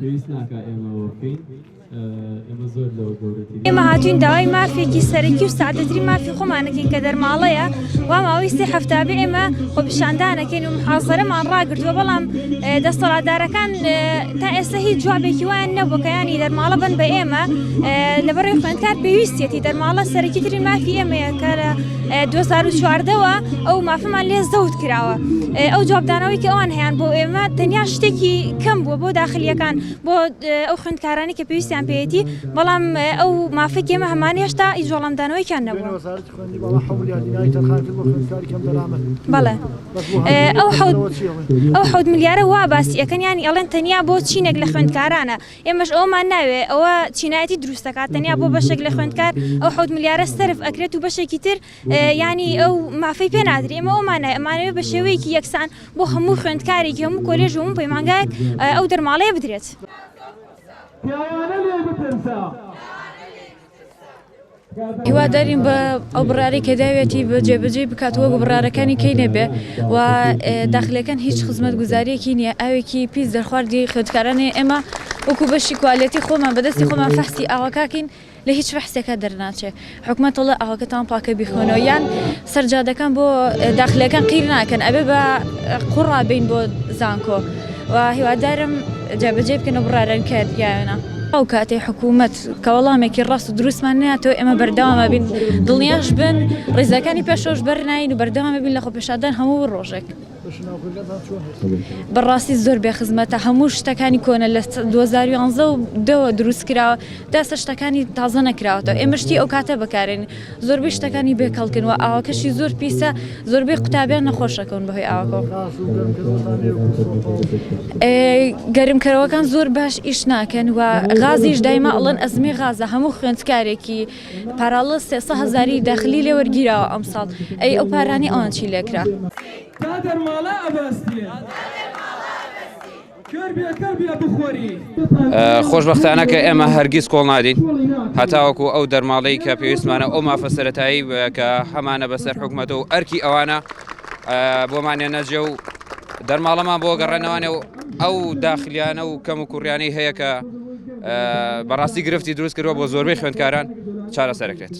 پێویست ناکا ئێمە ئەوە بکەین ئێمە زۆر لەوە گەورەترین. ئێمە هاتوین داوای مافێکی سەرەکی و سادەترین مافی خۆمانەکەین کە دەرماڵەیە وا ماوەی سێ هەفتە بێ ئێمە خۆپیشاندانەکەین و محازەرەمان ڕاگرتووە بەڵام دەسەڵاتدارەکان تا ئێستا هیچ جوابێکی وایان نەبووە کە یانی دەرماڵە بن بە ئێمە لەبەرەوەی خوێندکار پێویستیەتی دەرماڵە سەرەکی ترین مافی ئێمەیە کە لە 2014ەوە ئەو مافەمان لێ زەوت کراوە ئەو جوابدانەوەی کە ئەوان هەیان بۆ ئێمە تەنیا شتێکی کەم بووە بۆ داخلیەکان بۆ ئەو خوێندکارانی کە پێویستیان پێیەتی بەڵام ئەو مافەی کە ئێمە هەمانە هێشتا هیچ وەڵامدانەوەیەکیان نەبووە. بەڵێ ئەو حەوت ئەو حەوت ملیارە وا باسی ئەکەن یانی ئەڵێن تەنیا بۆ چینێک لە خوێندکارانە ئێمەش ئەومان ناوێ ئەوە چینایەتی دروست دەکات تەنیا بۆ بەشێک لە خوێندکار ئەو حەوت ملیارە سەرف ئەکرێت و بەشێکی تر یانی ئەو مافەی پێ نادرێ ئێمە ئەومان ناوێ ئەمانەوێ بە شێوەیەکی یەکسان بۆ هەموو خوێندکارێکی هەموو کۆلێژ و هەموو پەیمانگایەک ئەو دەرماڵەیە بدرێت. پیاوانە لێی بترسە. هیوادارین بە ئەو بڕارەی کە داوێتی بە جێبەجێی بکات وەک بڕارەکانی کەی نەبێ و داخلەکان هیچ خزمەت گوزاریەکی نییە ئاوێکی پیس دەرخواردی خوێندکارانی ئێمە وەکو بەشی کوالێتی خۆمان بەدەستی خۆمان فەحسی ئاوەکاکین لە هیچ فەحسێکا دەرناچێ حکومەت ئەڵێ ئاوەکەتان پاکە بیخۆنەوە یان سەرجادەکان بۆ داخلەکان قیر ناکەن ئەبێ بە قوڕا بین بۆ زانکۆ و هیوادارم جێبەجێ بکەن و بڕارن کە یاوێنە. ئەو کاتەی حکوومەت کە وەڵامێکی ڕاست و دروستمان ناتەوە ئێمە بەردەوامە بین دڵنیاش بن ڕیزەکانی پێشەوەش بەرناین و بەردەوامە بین لە خۆپێشاندان هەموو ڕۆژێک. بەڕاستی زۆر بێ خزمەتە هەموو شتەکانی کۆنە لە 2011 و دەوە دروست کراوە داسە شتەکانی تازە نەکراوەتەوە ئێمە شتی ئەو کاتە بەکارێن زۆربەی شتەکانی بێ کەڵکن و ئاوەکەشی زۆر پیسە زۆربەی قوتابیان نەخۆشەکەون بەهۆی ئاوەکەوە گەرمکەرەوەکان زۆر باش ئیش ناکەن و غازیش دایما ئەڵەن ئەزمی غازە هەموو خوێندکارێکی پاراڵە سێسە هەزاری داخلی لێ وەرگیراوە ئەمساڵ ئەی ئەو پارانی ئەوان چی لێکرا؟ تا دەرماڵە ئەبەستێ. کەر بێ کەر بێ بخۆری. خۆشبەختانە کە ئێمە هەرگیز کۆڵ نادین هەتاوەکو ئەو دەرماڵەی کە پێویستمانە ئەو مافە سەتایی کە هەمانە بەسەر حکومەتە و ئەرکی ئەوانە بۆمانێ نەجێ و دەرماڵەمان بۆ گەڕێنەوانێ و ئەو داخلیانە و کەم و کوڕیانەی هەیە کە بەڕاستی گرفتی دروست کردوە بۆ زۆربەی خوێندکاران چارەسەرەکرێت.